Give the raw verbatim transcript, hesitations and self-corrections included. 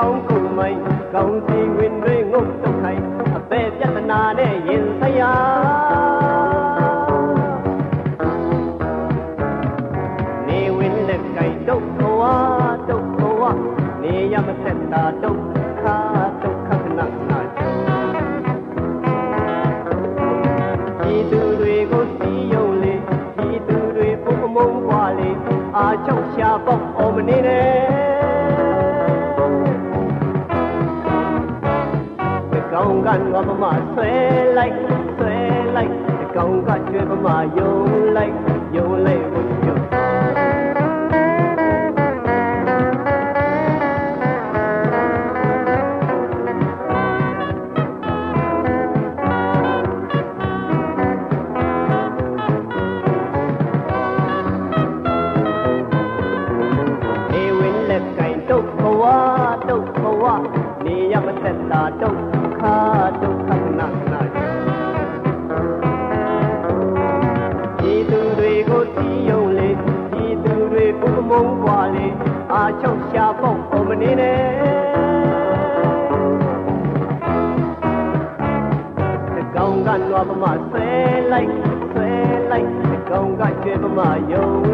ကောင်းကုန်မိုင်ကောင်းစီဝင်တွေငုံတုတ်ခိုင်အပေပြဿနာနဲ့ရင်ဆိုင်ရာနေဝင်လက်ကင်ဒုက္ခဝါဒုက္ခဝါနေရမဆက်တာဒုက္ခဒုက္ခခဏခဏဒီသူတွေကိုစီယုံလေဒီသူတွေဘုံအမုန်းပွားလေအာချုပ်ရှာပေါက်အောင်မနေနဲ့ ကောင်းကနွားပမာဆွဲလိုက်ဆွဲလိုက်ကောင်းကကျွဲပမာယုံလိုက်ယုံလိုက်ဝတ်ယုံနေဝင်လက်ကင်ဒုက္ခဝါဒုက္ခဝါနေရမသက်တာဒုက္ခဒုက္ခခဏခဏဒီသူတွေကိုတီးယုံလေဒီသူတွေဘုံမုံပွားလေအာချုပ်ရှာပေါက်အောင်မနေနဲ့ကောင်းကနွားပမာဆွဲလိုက်ဆွဲလိုက်ကောင်းကကျွဲပမာယုံ